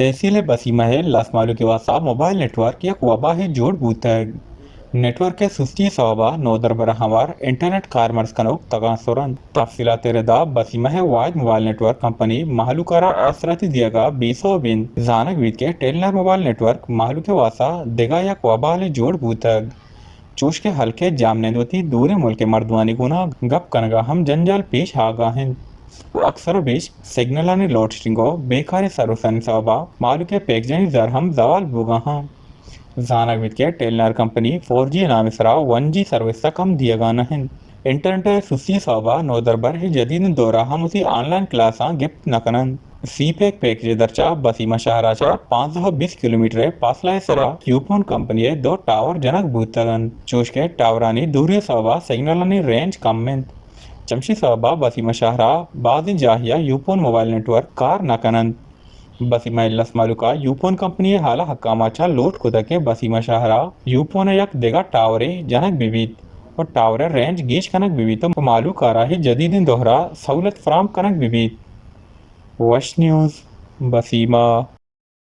تحصیل بسیمہ ءِ لس مہلوک ءِ واستہ موبائل نیٹورک یک وباہے جوڑ بوتگ۔ نیٹورک ءِ سستی ءِ سوب ءَ نودربر ءِ ہمبر انٹرنیٹ کارمرز کنوک تگانسر انت۔ تفصیلات ءِ ردا بسیمہ ءِ واحد موبائل نیٹورک کمپنی مہلوک ءَ را آسراتی دیگ ءَ بے سوب انت۔ زانگ بیت کہ ٹیلنر موبائل نیٹورک مہلوک ءِ واستہ دگہ یک وبالے جوڑ بوتگ۔ چوش کہ ہلک ءِ جاہمنند وتی دوریں ملک ءِ مردمانی گونا گپ کنگ ءَ ہم جنجال پیش آگا انت و اکثر و بیش سگنلانی لوڈ شیڈنگ و بیکاریں سروسانی سوب ءَ مہلوک ءِ پیکجانی زر ہم زوال بوگا انت۔ زانگ بیت کہ ٹیلنر کمپنی فور جی ءِ نام ءِ سرا ون جی سروس تک ہم دیگا نہ انت۔ انٹرنیٹ ءِ سستی ءِ سوب ءَ نودربر ءِ جدیدیں دور ءَ ہم وتی آن لائن کلاساں گپت نہ کن انت۔ سی پیک پیکج ءِ درچ ءَ بسیمہ شہر ءَ چہ پانزدہ و بیست کلومیٹر ءِ پاسلہ ءِ سرا یوپون کمپنی ءِ دو ٹاور جنگ بوتگ انت، چوش کہ ٹاورانی دوری ءِ سوب ءَ سگنلانی رینج کم انت۔ چمشی سوب ءَ بسیمہ شہر ءِ بازیں جاہے ءَ یوپون موبائل نیٹورک کار نہ کن انت۔ بسیمہ ءِ لس مہلوک ءَ یوپون کمپنی ءِ اعلی حکام ءَ چہ لوٹ کتگ کہ بسیمہ شہر ءَ یوپون ءِ یک دگہ ٹاورے جنگ بہ بیت و ٹاور ءِ رینج گیش کنگ بہ بیت و مہلوک ءَ را اے جدیدیں دور ءَ سہولت فراہم کنگ بہ بیت۔ وش نیوز، بسیمہ۔